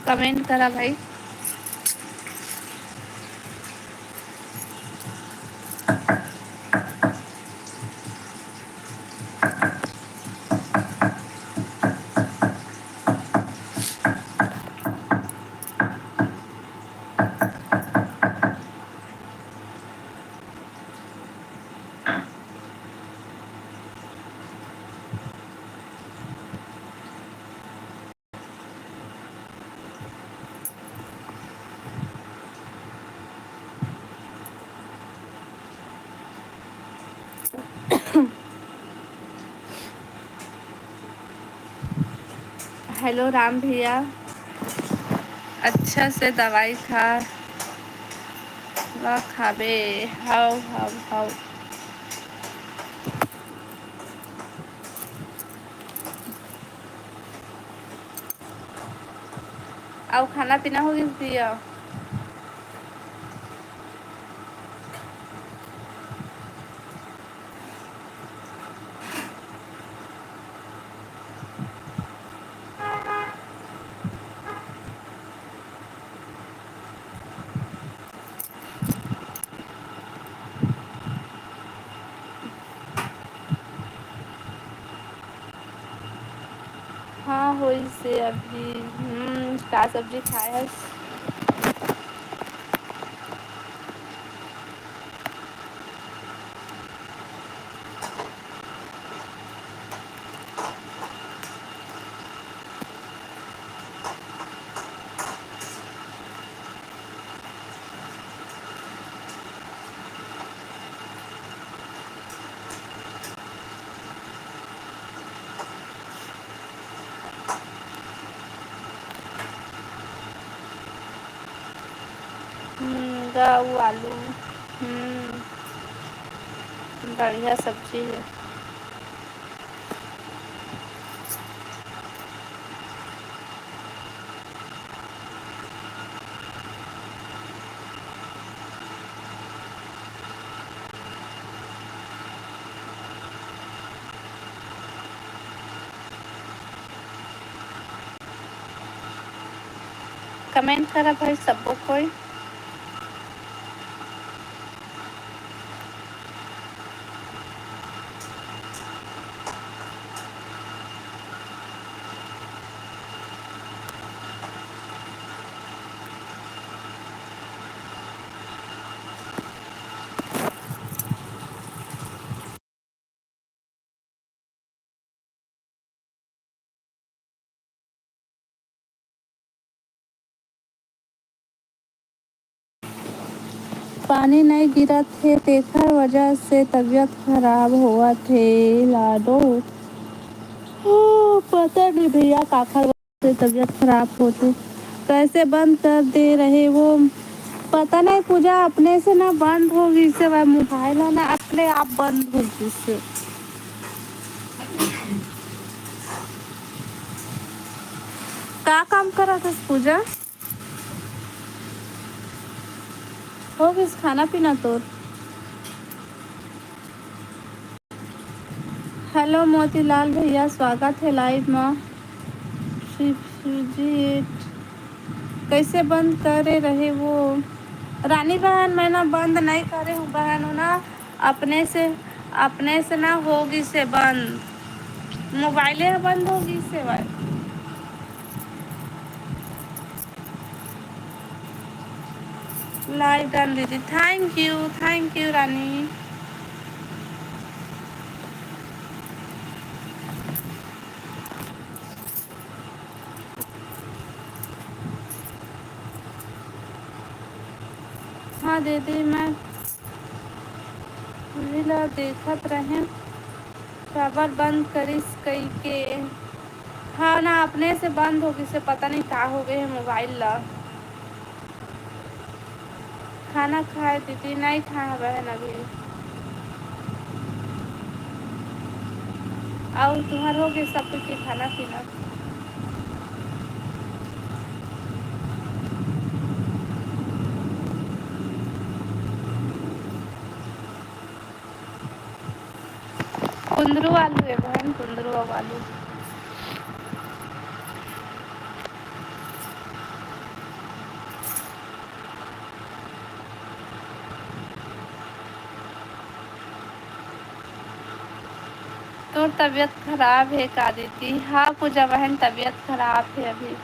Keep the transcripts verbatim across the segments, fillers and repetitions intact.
Comment करा भाई। Hello Ram भैया, अच्छा से दवाई खा, ला खाबे। हव हव हव। अउ खाना पीना हो गिस भैया? हाँ, होइस हे अभी। हम्म, का सब्जी खाए हस? हम्म, गा, वो आलू। हम्म, बढ़िया सब्जी हे। कमेंट करा भाई सबो कोई। पानी नइ गिरत हे, तेखर वजह से तबीयत खराब होवत हे लाडो। ओ, पता नहीं भैया, काखर वजह से तबीयत खराब होथे। कैसे बंद कर दे रहे वो, पता नहीं पूजा, अपने से ना बंद हो गिस हे, मोबाइल हे ना, अपने आप बंद हो गिस हे। का काम करत हस पूजा? हो गिस खाना पीना तोर? हेलो मोतीलाल भैया, स्वागत हे लाइव म। शिवजीत, कैसे बंद करे रहे वो? रानी बहन, मैं ना बंद नहीं करे हूँ बहन, वो ना अपने से, अपने से ना हो गिस हे बंद, मोबाइले ह बंद हो गिस हे भाई। Live done दीदी, thank you, thank you रानी। हाँ दीदी, मैं टीवी ला देखत रहें, काबर बंद करिस कहिके। हाँ ना, अपने से बंद हो गिस हे, पता नहीं का हो गे हे मोबाइल ला। खाना खाए दीदी, नहीं खाए बहन अभी। अउ तुहर हो गे सब कुछ के खाना पीना? कुंदरू आलू हे बहन, कुंदरू अउ आलू। तोर तबीयत खराब हे का दीदी? हाँ पूजा बहन, तबीयत खराब हे अभी।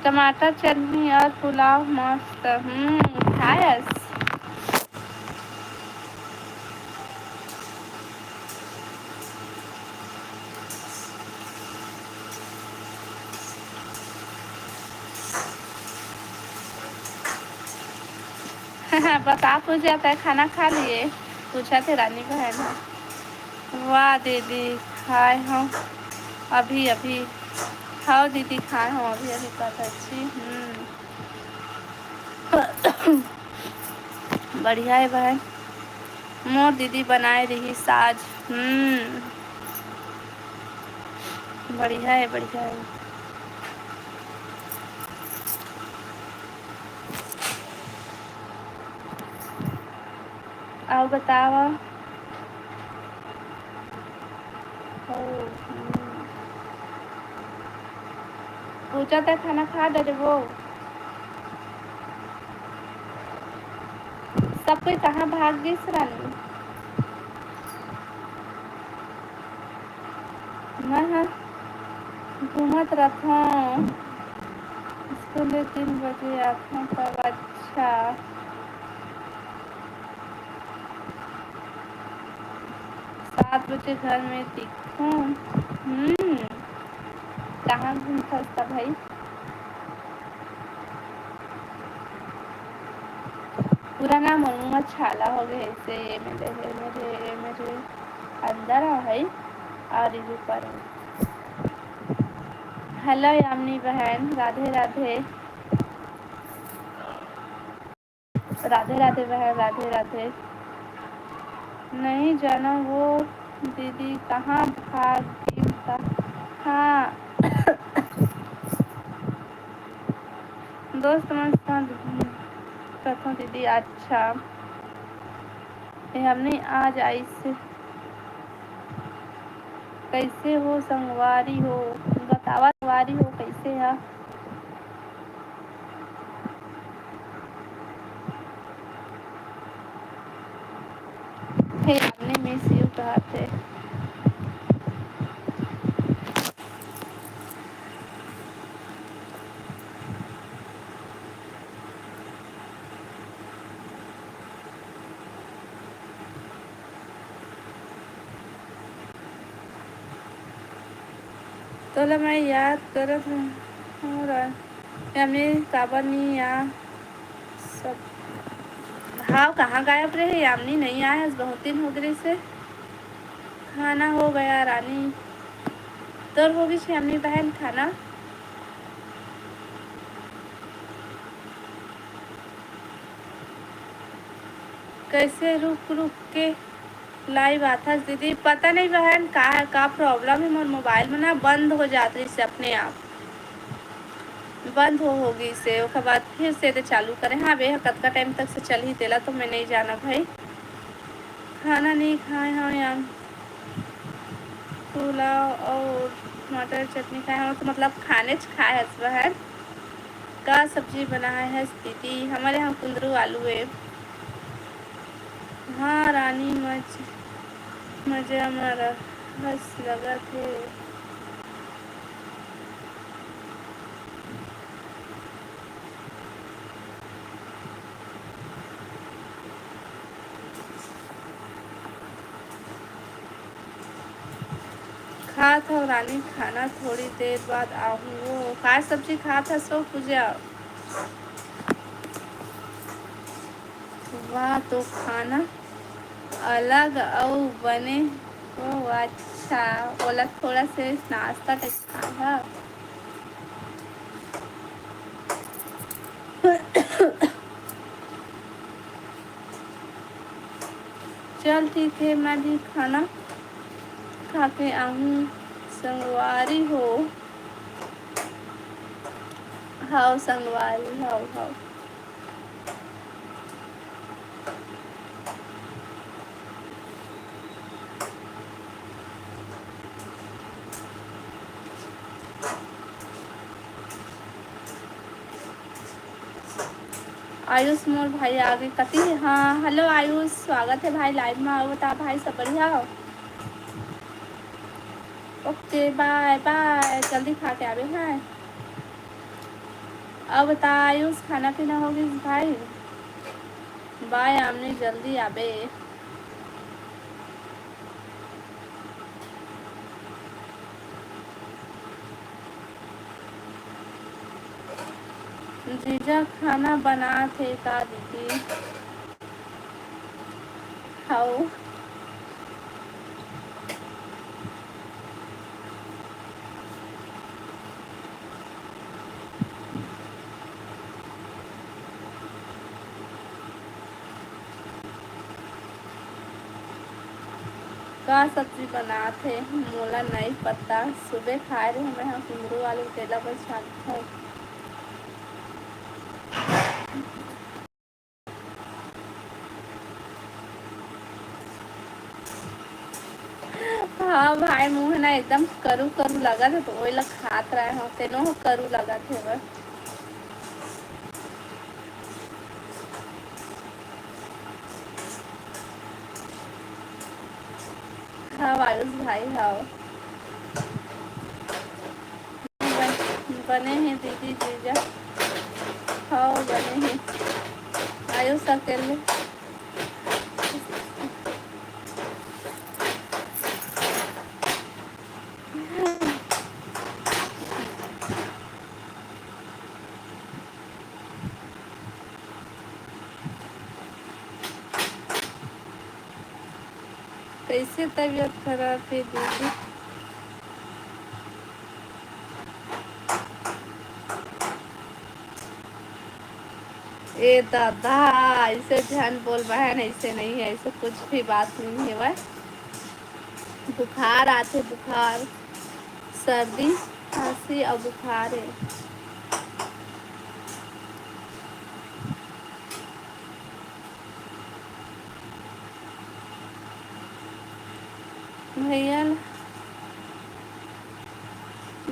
टमाटर चटनी और पुलाव मस्त। हम्म, खायस। बता पूजा, तै खाना खा लिए? पूछा थे रानी बहन ह। वाह दीदी, खाए हूँ अभी अभी। हाँ दीदी, खाए हूँ अभी अभी। कत अच्छी। हम्म। बढ़िया है बहन। मोर दीदी बनाए रही साज। हम्म, बढ़िया है, बढ़िया है। आओ बतावा। ओ, हम्म। पूजा तक खाना खा डरे वो। सब कोई कहाँ भाग गइस रानी? मैं ह घूमत रथों, स्कूल ले तीन बजे आथों तब। अच्छा, सात बजे घर में दिखूं। हम्म, कहाँ घूमथस त भाई? पूरा नाम मोर मुँह छाला हो गए से, ये मेरे, ये मेरे, ये मेरे अंदर आ है और ये ऊपर है। हेलो यामिनी बहन, राधे राधे। राधे राधे बहन, राधे राधे। नहीं जाना वो दीदी कहाँ भाग गई था। हाँ। दोस्त मन साथ घूम कथों दीदी। अच्छा, ये हमने आज आइस। कैसे हो संगवारी हो? बतावा संगवारी हो, कैसे है? हे, हमने मिस यू कहा थे। तोला मैं याद करत हूँ रा-, यामिनी काबर नहीं आ सब। हाँ, कहाँ गायब रहे यामिनी? नहीं आए, आज बहुत दिन हो गए से। खाना हो गया रानी, तोर हो गई यामिनी बहन खाना? कैसे रुक रुक के लाइव आथस दीदी, पता नहीं बहन का, का प्रॉब्लम है, मोर मोबाइल में ना बंद हो जात रहिस अपने आप, बंद हो, हो गई से, ओकर बाद फिर से दे चालू करे। हाँ बे, कतका टाइम तक से चलही तेला तो मैं नहीं जाना भाई। खाना नहीं खाए हव यार, पुलाव और मटर चटनी खाए हव, तो मतलब खाने च खाए हस बहन। का सब्जी बनाए हस दीदी? हमारे यहाँ कुंदरू आलू है। हाँ रानी, मज-, मजा म रहस लगत हे। खात हव रानी खाना, थोड़ी देर बाद आहूँ। वो का सब्जी खात हस ओ पूजा? वाह, तो खाना अलग अउ बने। ओ अच्छा, ओला थोड़ा से नाश्ता टाइप खाए ह। चल ठीक है, मैं भी खाना खा के आहूँ संगवारी हो। हाव संगवारी, हाव, हाव। आयुष मोर भाई आगे कति हे? हाँ, हेलो आयुष, स्वागत हे भाई लाइव में। अउ बता भाई, सब बढ़िया हो? ओके, बाय बाय, जल्दी खा के आबे, हाँ। अउ बता आयुष, खाना पीना हो गइस भाई? बाय आमनी, जल्दी आबे। जीजा खाना बनात हे का दीदी? हव। का सब्जी बनात हे, मोला नइ पता। सुबह खाए रहे मैं ह कुंदरू आलू, तेला बस छानत हव। हाँ भाई, मुँह ना एकदम करू करू लगत हे, तो ओही ला खात रहे हो, तेनो करू लगत हे बस। हाँ आयुष भाई, हाँ। बने हे दीदी जीजा। हाँ, बने हे। आयुष अकेले। कैसे तबीयत खराब हे दीदी? ए दादा, ऐसे झन बोल बहन, ऐसे नहीं है, ऐसे कुछ भी बात नहीं है भाई। बुखार आथे, बुखार, सर्दी, खांसी अउ बुखार है। भैया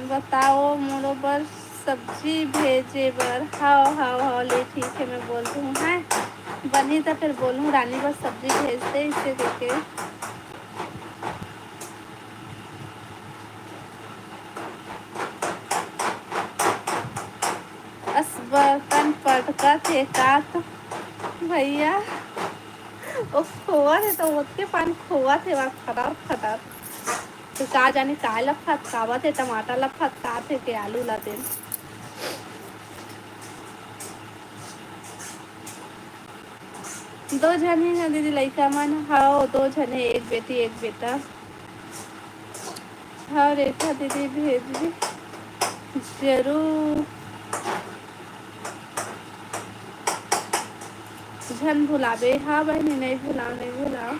बताओ मोरो बर सब्जी भेजे बर। हाव हाव हाव, ले ठीक है, मैं बोल दूँ है। बनी तो फिर बोलूँ रानी बर सब्जी भेज दे, इसे देके। अस बर्तन पटकत हे का तो भैया, ओ खोवत हे तो ओतके पान खोवत हे, वा खटार खटार। तो का जाने काय ला फटकावत हे, टमाटर ला फटकात हे के आलू ला दे। दो झन हे ना दीदी लइका मन? हव, दो झन हे, एक बेटी एक बेटा। हव रेखा दीदी, भेजबे जरूर। झन भुलाबे। हाँ बहिनी, नइ भुलाव, नइ भुलाव।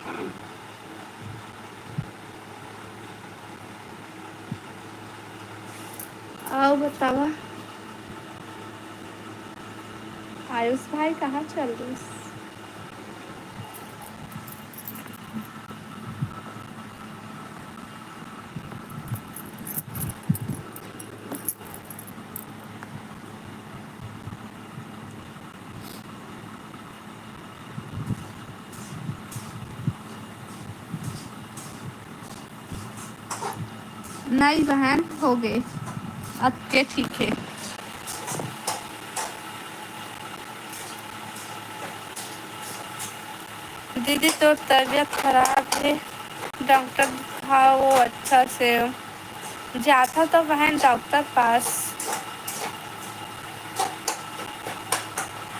अउ बतावा आयुष भाई, कहाँ चल दिस? नई बहन, हो गे, अतके ठीक हे। दीदी, तोर तबीयत खराब हे, डॉक्टर दिखाओ अच्छा से। जाथा तो बहन डॉक्टर पास।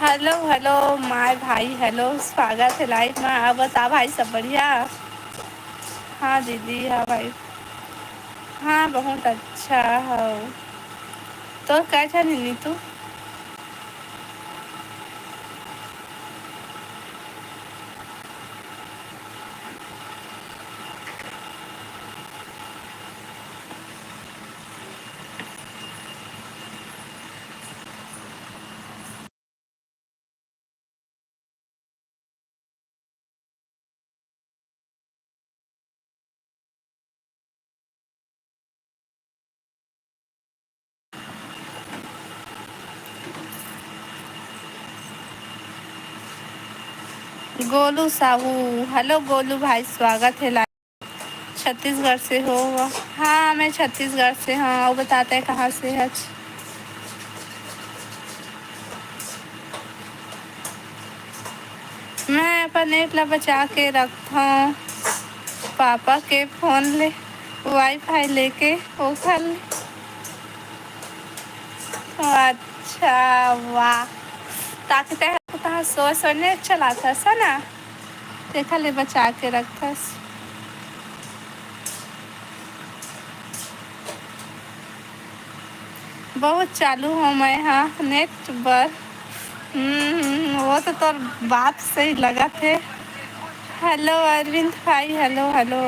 हेलो, हेलो, माय भाई, हेलो, स्वागत हे लाइव में। अब बता भाई, सब बढ़िया? हाँ दीदी, हाँ भाई, हाँ, बहुत अच्छा हो। तो कैसा नीतू? गोलू साहू, हेलो गोलू भाई, स्वागत है लाइव। छत्तीसगढ़ से हो? हाँ, मैं छत्तीसगढ़ से हूँ। और बताते हैं कहाँ से है? मैं अपन नेट ला बचा के रखथों पापा के फोन ले, वाईफाई लेके ओखर ले। अच्छा, वाह, ताकि तैं तहाँ सोए सोए नेट चलाथस, है ना? तेखर ले बचा के रखथस। बहुत चालू हो मैं हा नेट बर। हम्म, वो तो तोर बात सही लगत हे। हेलो अरविंद भाई, हेलो, हेलो।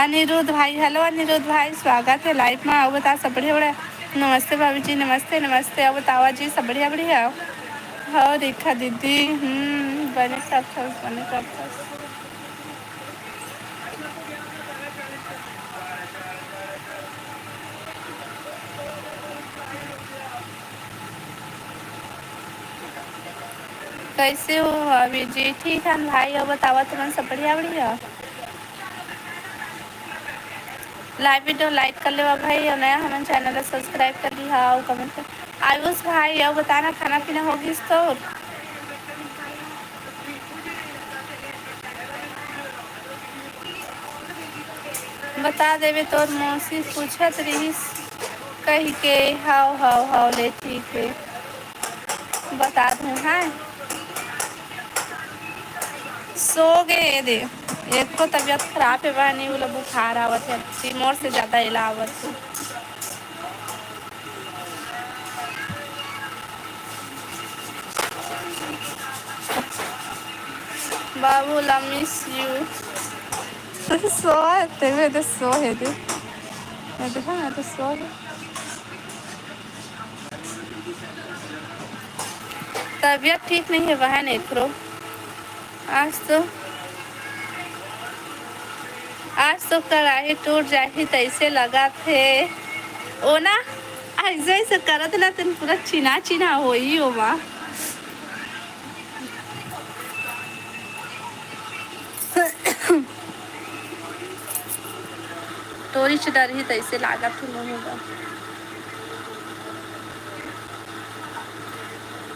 अनिरुद्ध भाई, हेलो अनिरुद्ध भाई, स्वागत है लाइव में। आओ बता, सब बढ़िया, बढ़िया। नमस्ते भाभी जी, नमस्ते, नमस्ते। आओ बतावा जी, सब बढ़िया, बढ़िया। हो रेखा दीदी, हम्म, बने सब, सब बने सब, सब। कैसे हो अभी जी? ठीक है भाई, और बतावा, तुमन सब बढ़िया, बढ़िया? लाइव वीडियो लाइक कर लेवा भाई, और नया हमन चैनल ला सब्सक्राइब कर लिहा, और कमेंट कर। आयुष भाई, और बताना, खाना पीना हो गिस तो? बता देबे, तोर मौसी पूछत रिहिस कहिके। हव, हव, हव, ले ठीक हे, बता दूँ, हाँ। सो गे दे, एक तो तबीयत खराब हे बहनी, ओला बुखार आवत हे, मोर से ज्यादा एला आवत हे। बाबू ला miss you। सो हे ते, मैं तो सो हे दे। मैं देखा, मैं तो सो हे। तबीयत ठीक नहीं है बहन एकरो। आज तो, आज तो कड़ाही टूट जाही तैसे लगत हे। ओ ना, ऐसे, ऐसे करत ना तेन पूरा चिना चिना होई ओमा। टोरी च डरही तैसे लागत हे मुँह ला।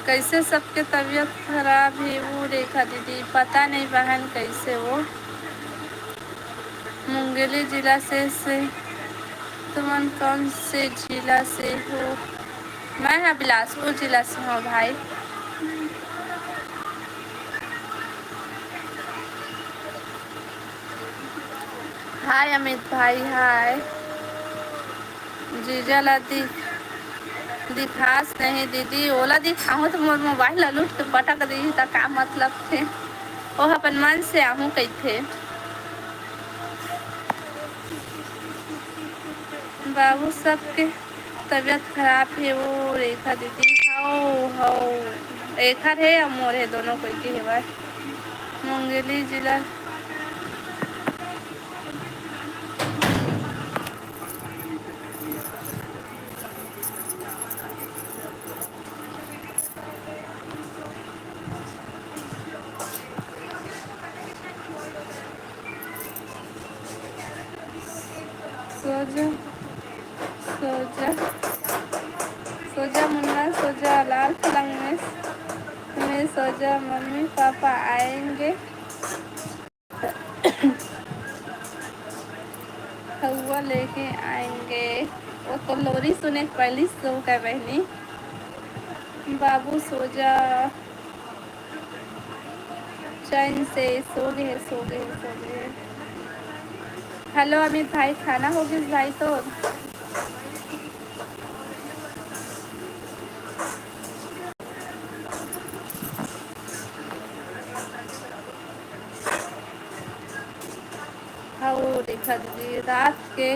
कैसे सबके तबीयत खराब हे वो रेखा दीदी, पता नहीं बहन कैसे वो। मुंगेली जिला से, से तुमन कौन से जिला से हो? मैं हा बिलासपुर जिला से हूँ भाई। हाय अमित भाई, हाय। जीजा ला दि-, दिखास नहीं दीदी, ओला दिखाहूँ तो मोर मोबाइल ला लूट के पटक दिही, त का मतलब थे? ओह अपन मन से आहूँ कहिथे। बाबू सबके तबीयत खराब हे वो रेखा दीदी। हव, हव, एखर हे अउ मोर हे, दोनों कोई के हेवय। मुंगेली जिला। सो जा, सो जा, सो जा मुन्ना, सो जा लाल पलंग में, में सो जा, मम्मी पापा आएंगे। हवा लेके आएंगे। वो तो लोरी सुने के पहली सो गए बहनी। बाबू सो जा, चैन से सो गए, सो गए, सो गए। हेलो अमित भाई, खाना हो गइस भाई तोर? हव रेखा दीदी, रात के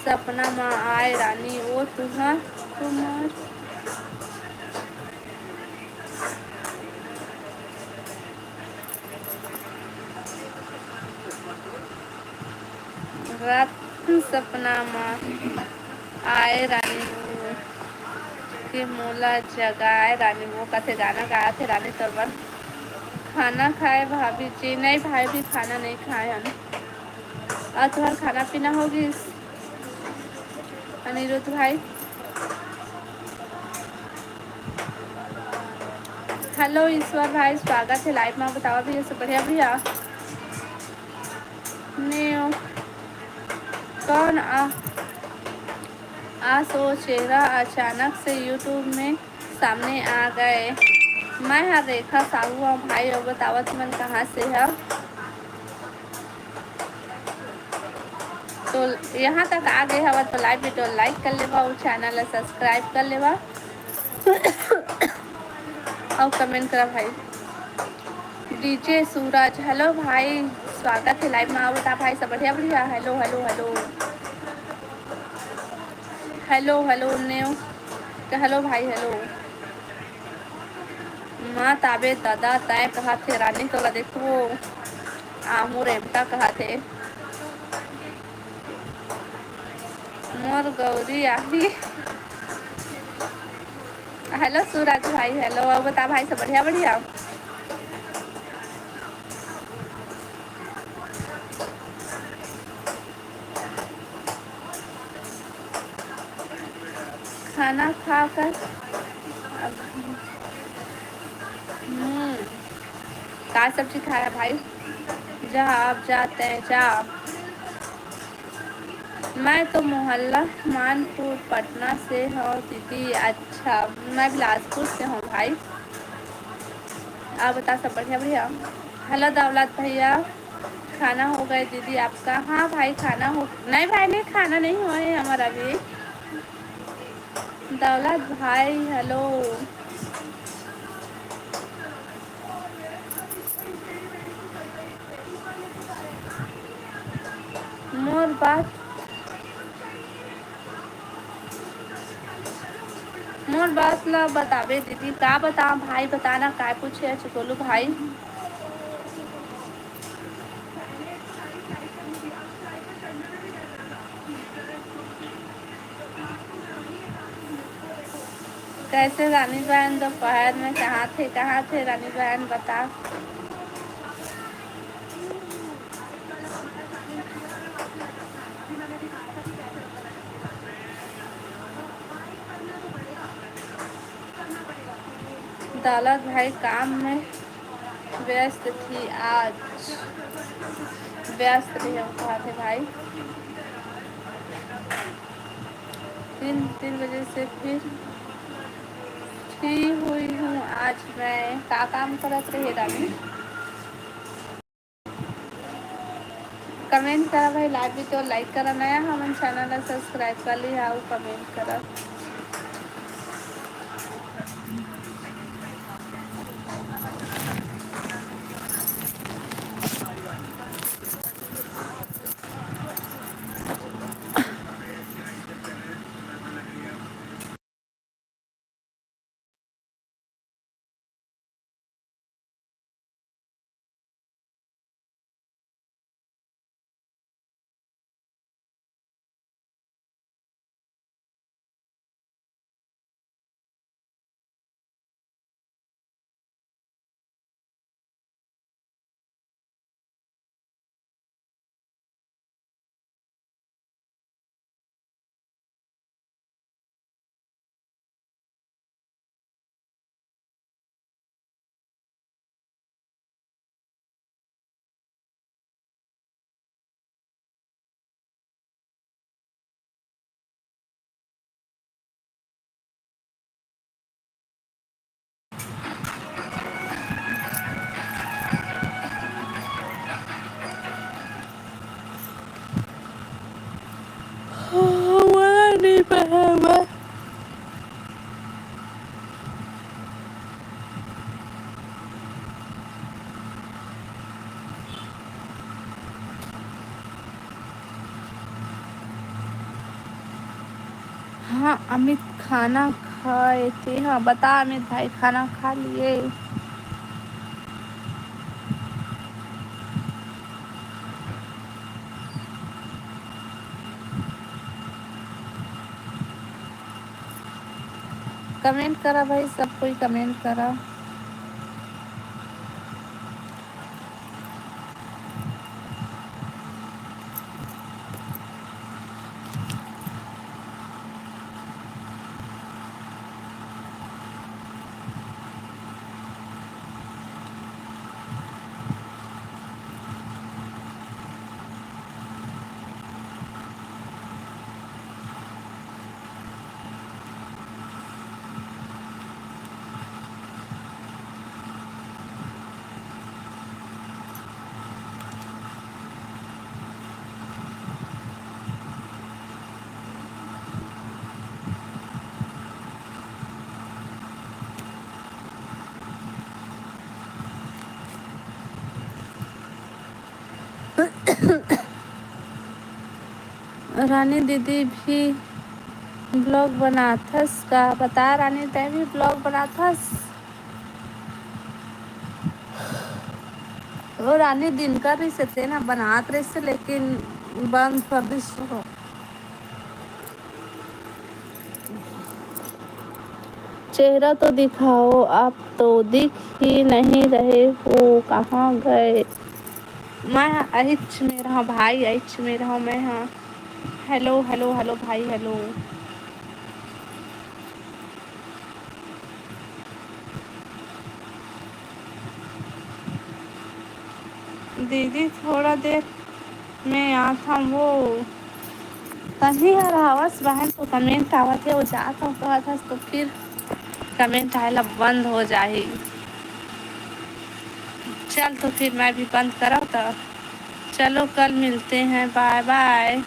सपना म आए रानी वो तुंहर, तुंहर। रात सपना म आए रानी वो, कि मोला जगाए रानी, वो कथे गाना गाथे रानी तोर बर। खाना खाए भाभी जी? नहीं भाई, भी खाना नहीं खाए हम। और तुम्हार खाना पीना होगी अनिरुद्ध भाई? हेलो ईश्वर भाई, स्वागत है लाइव में। बताओ भैया, सब बढ़िया भैया? न्यू कौन आ, आ सो चेहरा अचानक से यूट्यूब में सामने आ गए। मैं हर रेखा साहू हूँ भाई, और बतावत मन कहाँ से है? तो यहाँ तक आ गए हवा तो लाइव वीडियो लाइक कर लेवा और चैनल ला सब्सक्राइब कर लेवा। और कमेंट करा भाई। डीजे सूरज, हेलो भाई, स्वागत है लाइव में। आओ बता भाई, सब बढ़िया बढ़िया? Hello hello hello hello hello new, hello भाई हेलो। माँ ताबे दादा तय कहा थे रानी तोला देखो, आमू रेमटा कहा थे। मोर गौरी आही। हेलो सूरज भाई, हेलो। और बता भाई, सब बढ़िया बढ़िया? खाना खा कर अब, हम्म, का सब्जी खाया भाई? जा, आप जाते हैं जा। मैं तो मोहल्ला मानपुर पटना से हूँ दीदी। अच्छा, मैं बिलासपुर से हूँ भाई। आप बता, सब बढ़िया बढ़िया? हेलो दौलत भैया, खाना हो गए दीदी आपका? हाँ भाई, खाना हो, नहीं भाई, नहीं, खाना नहीं हुआ है हमारा अभी। दौलत भाई हेलो। मोर बात, मोर बात ला बताबे दीदी, का बताओ भाई, बताना काय पूछे है गोलू भाई। कैसे रानी बहन दोपहर में कहाँ थे, कहाँ थे रानी बहन बता। दौलत भाई काम में व्यस्त थी आज, व्यस्त रहे हो कहा थे भाई। तीन, तीन बजे से फिर फ्री हुई हूँ आज मैं। का काम करत रहे रानी? कमेंट करा भाई, लाइव वीडियो लाइक करा, नया हमन चैनल ला सब्सक्राइब कर ली, आओ कमेंट करा। हमारा नहीं पढ़ा हुआ। हाँ अमित, खाना खाए थे? हाँ बता अमित भाई, खाना खा लिए? कमेंट करा भाई, सब कोई कमेंट करा। रानी दीदी भी ब्लॉग बनाथस का? बता रानी, तै भी ब्लॉग बनाथस? वो रानी दिनकर रहिसे, तेन ह बनात रहिसे, लेकिन बंद कर दिस। चेहरा तो दिखाओ, आप तो दिख ही नहीं रहे हो, कहाँ गए? मैं अहिच में रहा भाई, अहिच में रहा मैं, हाँ। हेलो, हेलो, हेलो भाई, हेलो। दीदी, थोड़ा देर में आत हूँ। वो तहीं हर हवस बहन, तो कमेंट आवत हे, वो जात हूँ कहत हस, तो फिर कमेंट आए ला बंद हो जाही। चल, तो फिर मैं भी बंद करव, तो चलो, कल मिलते हैं, बाय बाय।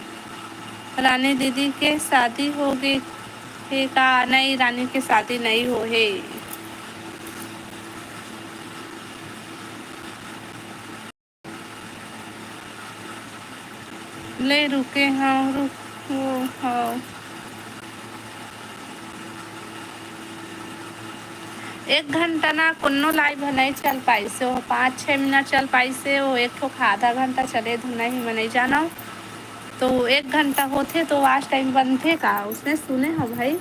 रानी दीदी के शादी हो गई हे का? नहीं, रानी के शादी नहीं हो हे। ले रुके हव, रुको हव। एक घंटा ना कोनो लाइव ह नहीं चल पाइसे, वो पाँच छः मिनट चल पाइसे, वो एक ठो आधा घंटा चले धुन नहीं, मैं नहीं जानव। तो एक घंटा होथे तो वाच टाइम बनथे का? उसने सुने हो भाई,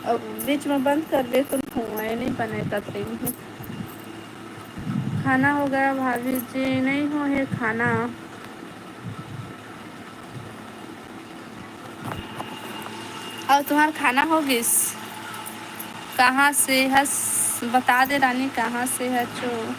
अब बीच में बंद कर दे तो हुआ नहीं बने तब। खाना हो गया भाभी जी? नहीं हो हे खाना। अउ तुम्हार खाना हो गिस? कहाँ से हस? बता दे रानी, कहाँ से हचो?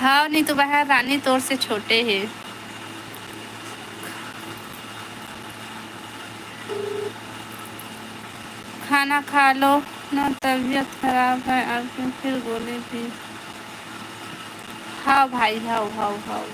हाँ, नीतू बहन, रानी तोर से छोटे हे। खाना खा लो ना, तबीयत खराब है आपकी, फिर गोली भी। हाँ भाई, हाँ, हाँ, हाँ।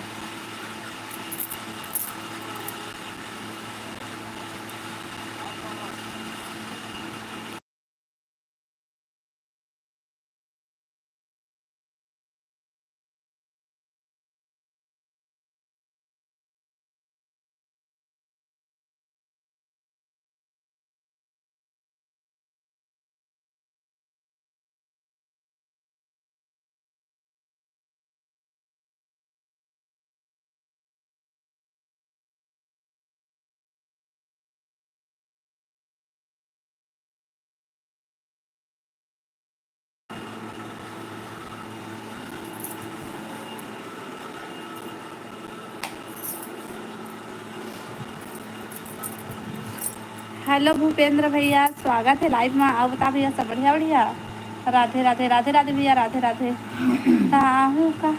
हेलो भूपेंद्र भैया, स्वागत है लाइव में। अउ बता भैया, सब बढ़िया? बढ़िया। राधे राधे, राधे राधे भैया, राधे राधे। त आहू का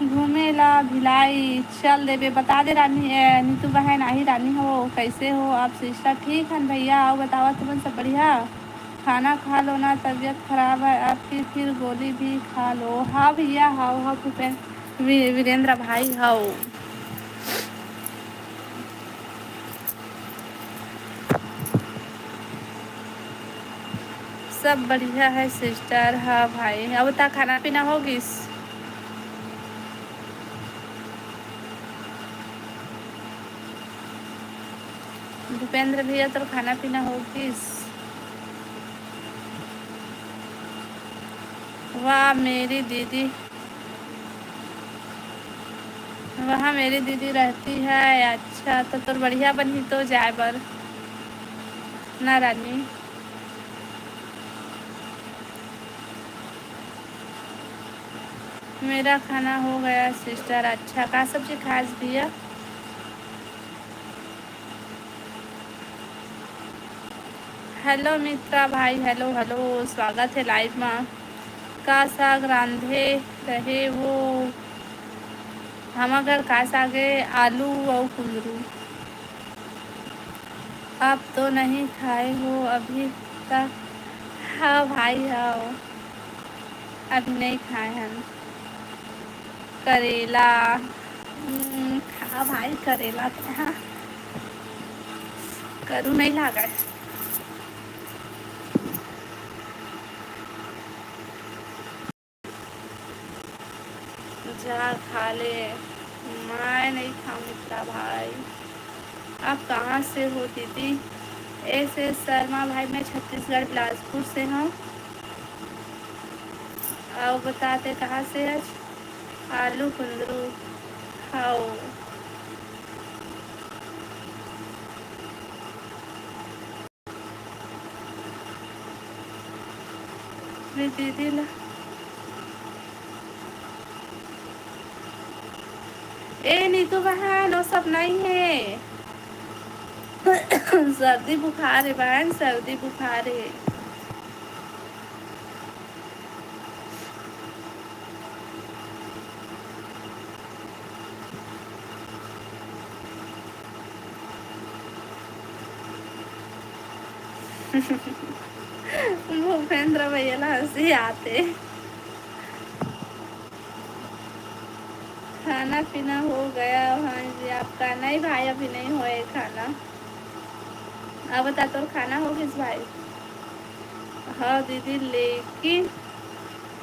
घूमे ला भिलाई? चल देबे, बता दे रानी, ए, नीतू बहन, आही रानी हो, कैसे हो आप सिस्टर? ठीक हन भैया, अउ बतावा तुमन सब बढ़िया? खाना खा लो ना, तबीयत खराब है आपकी, फिर गोली भी खा लो। हाँ भैया, हाव, हाव भूपेन, वी-, वीरेंद्र भाई, हाव। सब बढ़िया है सिस्टर। हाँ भाई, अब ता खाना पीना हो गिस? भूपेंद्र भैया, तोर खाना पीना हो गिस? वाह मेरी दीदी, वहाँ मेरी दीदी रहती है। अच्छा, तो तोर बढ़िया बनही तो जाए बर ना रानी। मेरा खाना हो गया सिस्टर। अच्छा, का सब्जी खास भैया? हेलो मित्रा भाई, हेलो हेलो, स्वागत है लाइव मा। का साग रांधे रहे वो? हमर घर का साग है, आलू अउ कुंदरू। आप तो नहीं खाए हो अभी तक? हाँ भाई, हाँ, अभी नहीं खाए हैं। करेला, हम्म, खा भाई करेला, तो हाँ, करू नहीं लागे। जा खा ले, मैं नहीं खाऊँ मित्रा भाई। आप कहाँ से हो दीदी? एस एस शर्मा भाई, मैं छत्तीसगढ़ बिलासपुर से हूँ। अउ बताते कहाँ से है? आलू कुंदरू खाओ। मेरी दीदी ला, ए नीतू बहन, वो सब नहीं है। सर्दी बुखार है बहन, सर्दी बुखार है। भूपेंद्र भैया ला हंसी आते। खाना पीना हो गया? हाँ जी, आपका नहीं भाई, अभी नहीं होए खाना। अब बता, तोर खाना हो गिस भाई? हाँ दीदी, लेकिन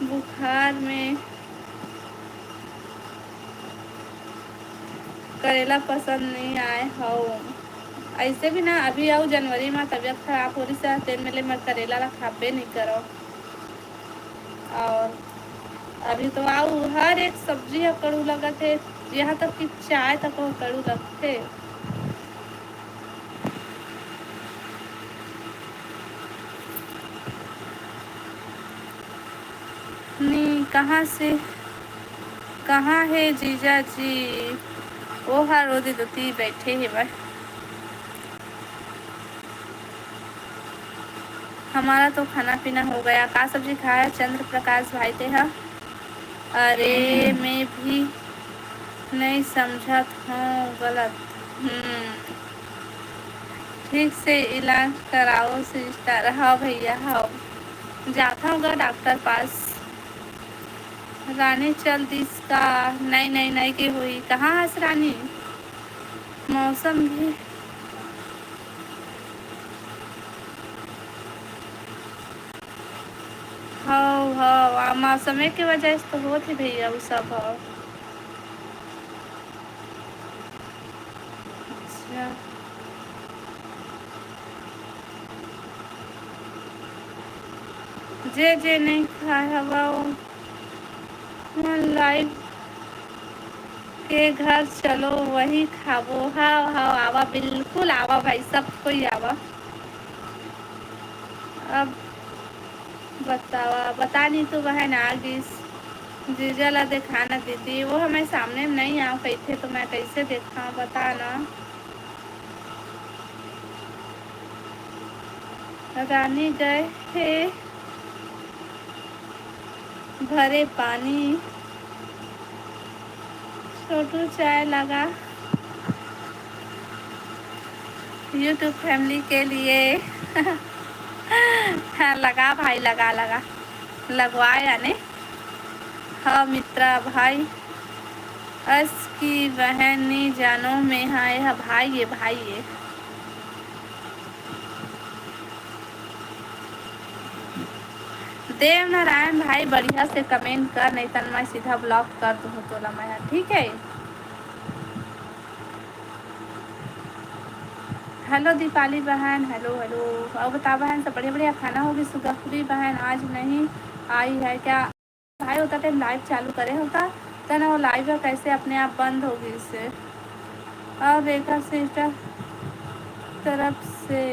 बुखार में करेला पसंद नहीं आए हव। ऐसे भी ना, अभी अउ जनवरी में तबीयत खराब हो रही से, तेन में ले मैं करेला ला खाबे नहीं करो। और अभी तो आऊ हर एक सब्जी ह कड़ू लगत हे, यहाँ तक कि चाय तक ह कड़ू लगथे। नी, कहाँ से, कहाँ हे जीजा जी? ओ हर ओदे दोती बैठे हेवय। हमारा तो खाना पीना हो गया। का सब्जी खाया चंद्र प्रकाश भाई तेहा? अरे, मैं भी नहीं समझत हूँ गलत। हम्म, ठीक से इलाज कराओ सिस्टर। हाँ भैया, हाँ, जात हूँ गा डॉक्टर पास। रानी चल दिस का? नहीं, नहीं, नहीं के हुई। कहाँ हस रानी? मौसम भी हव, हव, आ मौसमे के वजह से तो होत हे भैया, उ सब हव। अच्छा। जे जे नहीं खाए हवा, वो मन लाइव के घर चलो, वही खाबो। हाँ, हाँ, आवा, बिल्कुल आवा भाई, सब कोई आवा। अब बतावा, बता नी तो बहन आ गिस। जीजा ला देखा ना दीदी, वो हमारे सामने में नहीं आ पाई थे, तो मैं कैसे देखा, बता ना। रानी गए हे भरे पानी। छोटू चाय लगा YouTube family के लिए। हाँ, लगा भाई, लगा, लगा, लगवा याने। हाँ मित्रा भाई, अस की बहन नी जानो में, हाँ, ये भाई ये, भाई ये। देव नारायण भाई, बढ़िया से comment कर, नहीं तन मैं सीधा block कर दूँ तोला मैं, ठीक है? हेलो दीपाली बहन, हेलो, हेलो। अउ बता बहन, सब बढ़िया, बढ़िया? खाना होगे? सुगफरी बहन आज नहीं आई है क्या? भाई, होता टाइम लाइव चालू करे होता, त ना वो लाइव कैसे अपने आप बंद हो गई से। और रेखा सिस्टर तरफ से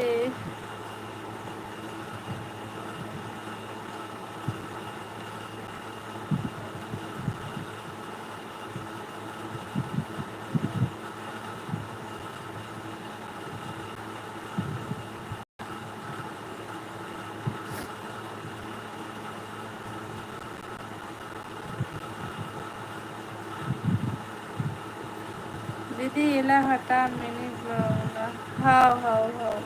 दीदी, एला हटा, मिनी ब्लॉग ला। हाव, हाव, हाव।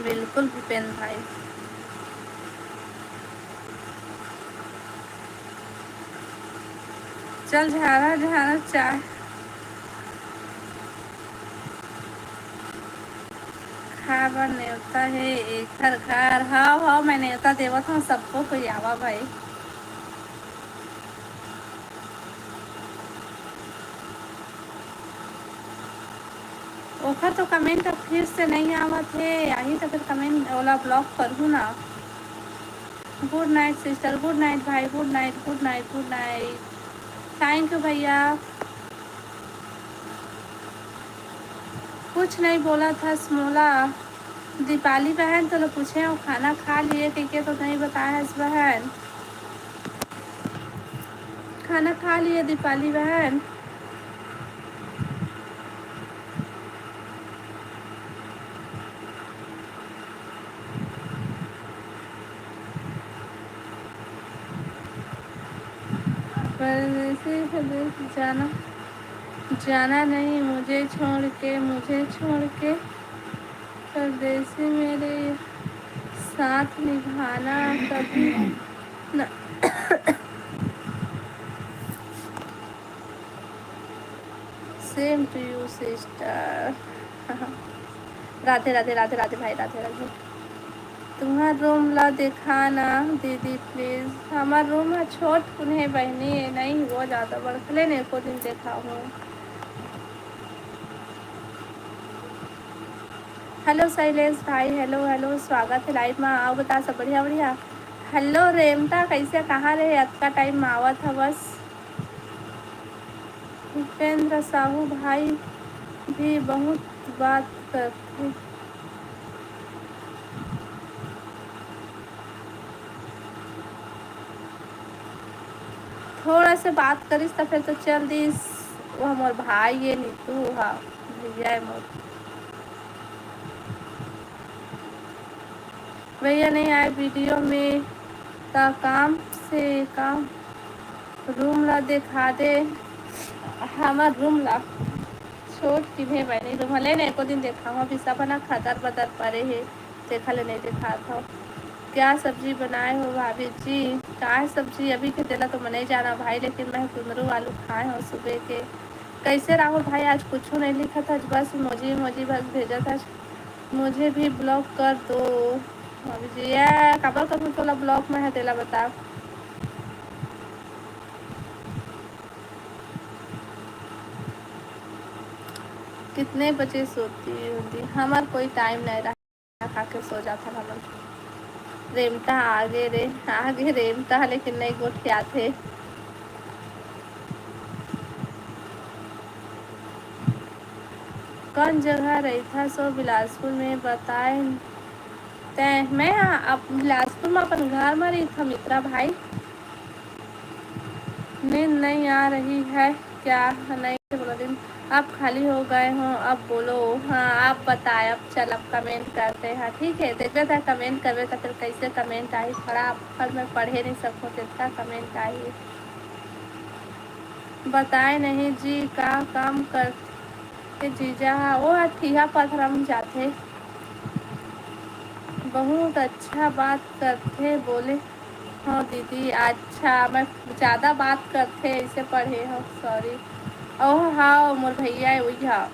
बिल्कुल भूपेंद्र भाई। चल झारा झारा चाय खाए बर नेवता हे एखर घर। हाव, हाव, मैं नेवता देवत हूँ सबको, कोई आवा भाई। ओखर तो कमेंट अब फिर से नहीं आवत हे, आही तो फिर कमेंट ओला ब्लॉक करहूँ ना। Good night sister, good night भाई, good night, good night, good night. Thank you भैया। कुछ नहीं बोला था मोला। दीपाली बहन, तो पूछे हो खाना खा लिए कहिके, तो नहीं बताया है बहन। खाना खा लिए दीपाली बहन? परदेसी, परदेसी जाना, जाना नहीं मुझे छोड़ के, मुझे छोड़ के। परदेसी मेरे साथ निभाना कभी ना। Same to you sister। Radhe Radhe, Radhe Radhe भाई, राधे राधे। तुम्हार रूम ला देखा ना दीदी प्लीज। हमार रूम ह छोट कुन हे बहनी, नहीं वो ज्यादा बड़खले ने एको दिन देखा हूँ। हेलो शैलेश भाई, हेलो हेलो, स्वागत है लाइव में। आओ बता, सब बढ़िया बढ़िया। हेलो रेमता, कैसे, कहाँ रहे, अतका टाइम में आवत हवस। भूपेंद्र साहू भाई भी बहुत बात करते। थोड़ा से बात करिस त फिर तो चल दिस। वो हमर भाई ये नीतू हा, भैया है मोर। भैया नहीं आए वीडियो में, त काम से काम रूम ला देखा दे, हमर रूम ला। छोट किन्हे बनी रूम हले ने, एको दिन देखाहूँ, अभी सब ना खदर बदर परे हे, तेखा ले नहीं देखात हव। क्या सब्जी बनाए हो भाभी जी? काय सब्जी अभी के तेला तो मैं नहीं जाना भाई, लेकिन मैं कुंदरू आलू खाए हूँ सुबह के। कैसे राहुल भाई आज कुछ नहीं लिखा था, बस मोजी मोजी बस भेजा था। मुझे भी ब्लॉक कर दो। अभी जी, ये काबर करूँ तोला ब्लॉक में है, तेला बता। कितने बजे सोती होती? हमार कोई टाइम नहीं रहा, खा के सो जाता हमन। रेमता आगे रे, आगे रेमता, लेकिन नहीं गोठियाथे। कौन जगह रहिथा सो बिलासपुर में बताए तैं? मैं अब बिलासपुर में अपन घर में रहिथा मित्रा भाई। नींद नहीं आ रही है क्या? नहीं बोला दिन, आप खाली हो गए हो, अब बोलो। हाँ, आप बताए, अब चल, अब कमेंट करते हैं, ठीक है? देखबे था कमेंट करबे तो फिर कैसे कमेंट आई, फटाफट मैं पढ़े नहीं सकूँ, तो इतना कमेंट आई। बताए नहीं जी, का काम करते जीजा हा? वो हा ठीहा पथरा में जाथे। बहुत अच्छा बात करथे, बोले हो दीदी, अच्छा, मैं ज्यादा बात करथे, इसे पढ़े हो, सॉरी। ओह, हाँ, मोर भैया है, वही, हाँ।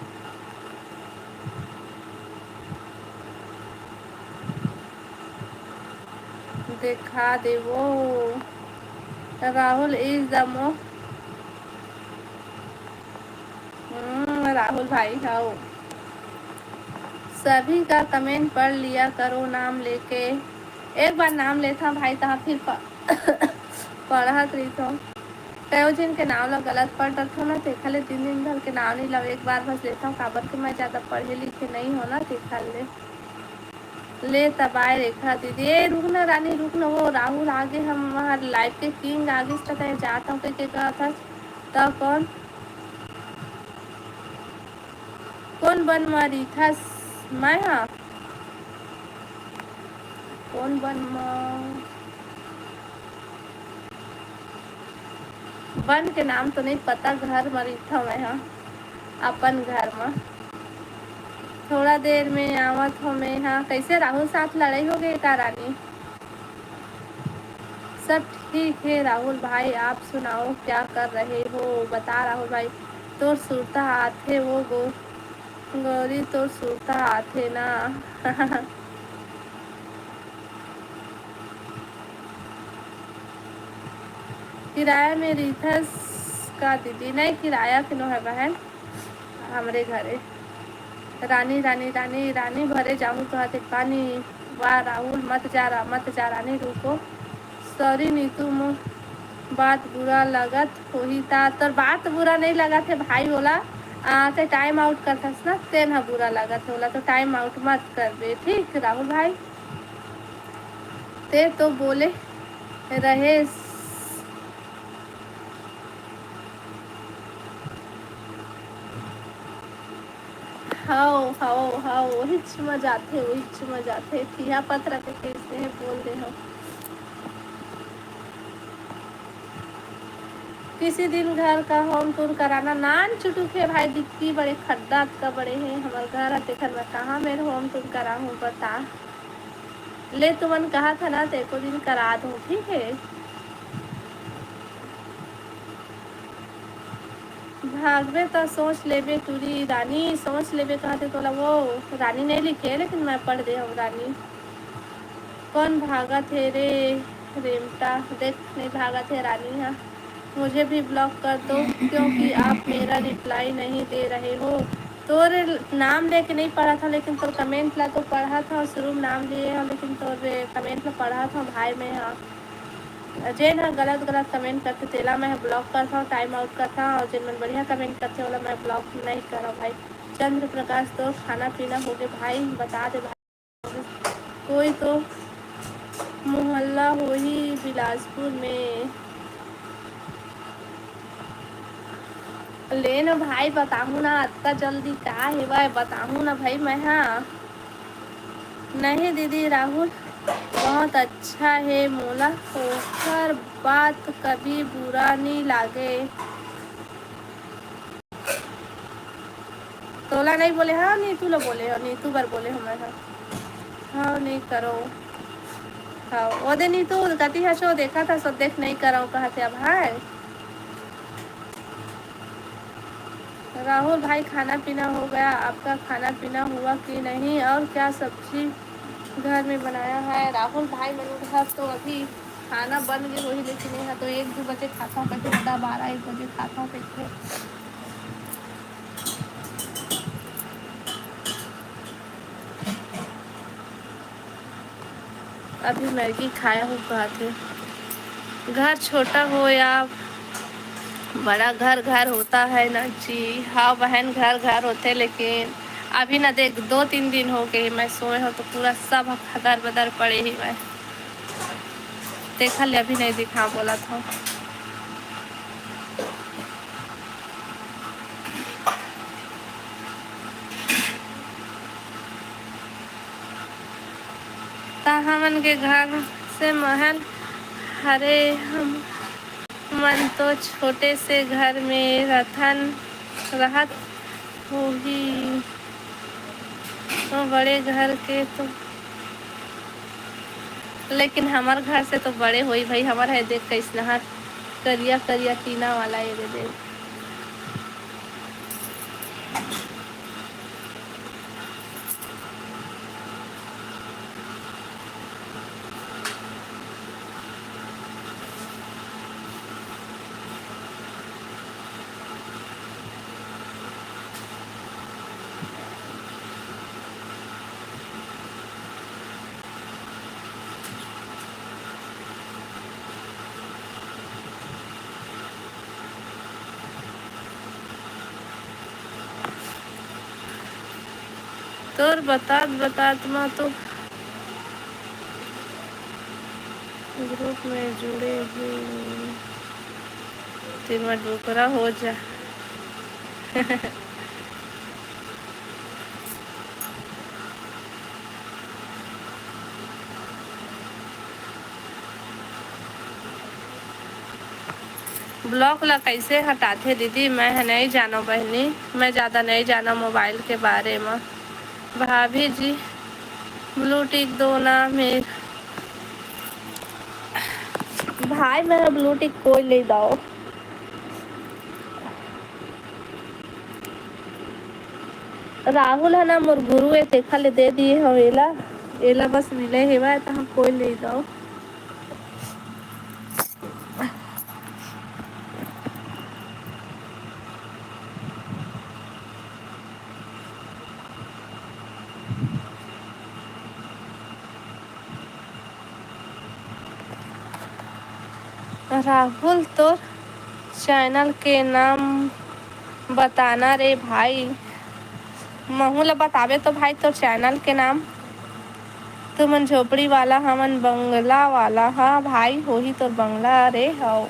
देखा देवो, राहुल is the mo-, हम्म, राहुल भाई, हाओ। सभी का कमेंट पढ़ लिया करो नाम लेके। एक बार नाम लेथा भाई, तहाँ फिर प-, पढ़त रहिथो। कयो झिन के नाम ला गलत पढ़ डरथो ना, तेखर ले दिन दिन भर के नाम नहीं लव, एक बार बस लेथो, काबर के मैं ज्यादा पढ़े लिखे नहीं हो ना, तेखर ले। ले तब आए रेखा दीदी। ए, रुक ना रानी, रुक ना, वो राहुल आगे, हम वहाँ लाइव के किंग आगे से तय जात हूँ, के, के कहत हस? त कौन, कौन बन म रहिथस? मैं हा? कौन बन म? बन के नाम तो नहीं पता, घर म रहिथव मैं हा, अपन घर म। थोड़ा देर में आवत हो मैं हा। कैसे राहुल साथ लड़ाई हो गई का रानी? सब ठीक है राहुल भाई, आप सुनाओ क्या कर रहे हो? बता राहुल भाई, तोर सुरता आथे वो गो-, गौरी तोर सुरता आथे ना। किराया में रहिथस का दीदी? नहीं, किराया के नोहे बहन, हमरे घरे। रानी, रानी, रानी, रानी भरे जाहूँ कहत हे पानी। वाह राहुल, मत जा रा-, मत जा रानी, रुको। सॉरी नीतू, मो बात बुरा लगत होही ता। तोर बात बुरा नहीं लगत है भाई, ओला, आ, ते टाइम आउट करथस ना, तेन ह बुरा लगत है ओला, तो टाइम आउट मत करबे, ठीक राहुल भाई? ते तो बोले रहेस। हव, हव, हव, ओहिच म जाथे, ओहिच म जाथे। ठिहा पथरा के कइसे हे, बोल दे हव। किसी दिन घर का होम टूर कराना। नान चुटुक हे भाई, दिक्की बड़े खड्डा अतका बड़े हे हमर घर ह, तेखर मैं कहाँ मेर होम टूर कराहूँ, बता। ले तुमन कहा था ना, ते एको दिन करा दूँ, ठीक है? भागबे त सोच लेबे टूरी रानी, सोच लेबे कहते तोला वो रानी नहीं लिखे, लेकिन मैं पढ़ दे हूँ रानी। कौन भागत हे रे रेमटा? देख, नहीं भागत हे रानी हा। मुझे भी ब्लॉक कर दो, क्योंकि आप मेरा रिप्लाई नहीं दे रहे हो। तोर नाम लेके नहीं पढ़ा था, लेकिन तोर कमेंट ला तो पढ़ा था, शुरू में नाम लिए हो, लेकिन तोर कमेंट ला पढ़ा था भाई मैं हा। जेन ह गलत गलत कमेंट करथे, तेला मैं ब्लॉक करथव, टाइम आउट करथव, और जेन मन बढ़िया कमेंट करथे, ओला मैं ब्लॉक नहीं करव भाई। चंद्र प्रकाश, तोर खाना पीना होगे भाई, बता दे भाई। कोई तो मोहल्ला होही बिलासपुर में। ले न भाई, बताहूँ ना, अतका जल्दी का हेवय, बताहूँ ना भाई, मैं हा। नहीं दीदी, राहुल बहुत अच्छा हे, मोला ओकर बात कभी बुरा नी लागे। तोला नहीं बोले, हाँ, नीतू ला बोले हो, नीतू बर बोले हो मैं हा। हाँ, नहीं करो। हाँ, ओदे नीतू कति हसो, देखा था, सब देख नहीं करो, कहा थे अब, हाँ। राहुल भाई, खाना पीना हो गया? आपका खाना पीना हुआ कि नहीं? और क्या सब्जी घर में बनाया है? राहुल भाई, मन घर तो अभी खाना बन गए होही, लेकिन यहाँ तो एक दो बजे खाता हूँ, कभी बता बारह एक बजे खाता हूँ, कभी। अभी मैगी खाया हूँ, कहत हे। घर छोटा हो या बड़ा, घर घर होता है ना जी। हाँ बहन, घर घर होते, लेकिन अभी ना देख, दो तीन दिन हो गए मैं सोए हूँ तो पूरा सब खदर बदर पड़े ही मैं। देखा ले, अभी नहीं दिखा बोला था। त हमन के घर से महल हरे, हम मन तो छोटे से घर में रथन, रहत होही। तो बड़े घर के तो लेकिन हमर घर से तो बड़े होई भाई, हमर है देख कैसनहा करिया करिया टीना वाला, ये दे दे। तोर बतात बतात म तो ग्रुप में जुड़े हूँ, तेमा डोकरा हो जा। ब्लॉक ला कैसे हटाथे दीदी? मैं ह नहीं जानो बहनी, मैं ज़्यादा नहीं जानो मोबाइल के बारे में। भाभी जी, ब्लू टिक दो ना मेर। भाई, मैं ब्लू टिक कोई नहीं दाओ। राहुल है ना मोर गुरु है, तेखा ले दे दिए हो एला। एला बस मिले हेवा, तो हम कोई नहीं दाओ। राहुल, तोर चैनल के नाम बताना रे भाई। महू ल बताबे तो भाई तोर चैनल के नाम। तुमन झोपड़ी वाला, हमन बंगला वाला। हाँ भाई, होही तोर बंगला रे हव।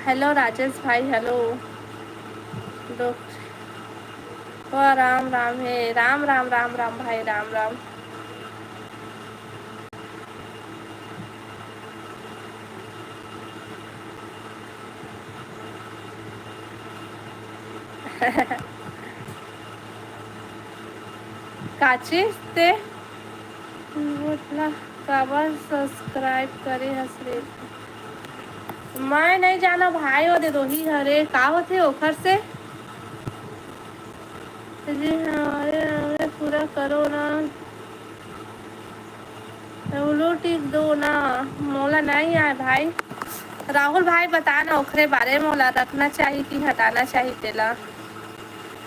हेलो राजेश भाई, हेलो। दो ओ राम राम हे, राम राम, राम राम भाई, राम राम। काची ते मोला काबर सब्सक्राइब करे हस रे? मैं नहीं जाना भाई, वो दे दोही हरे, का होथे ओखर से? जी हाँ, अरे, अरे, पूरा करो ना। ब्लू टिक दो ना, मोला नहीं आए भाई। राहुल भाई, बता ना ओखरे बारे में, मोला रखना चाहिए कि हटाना चाहिए तेला।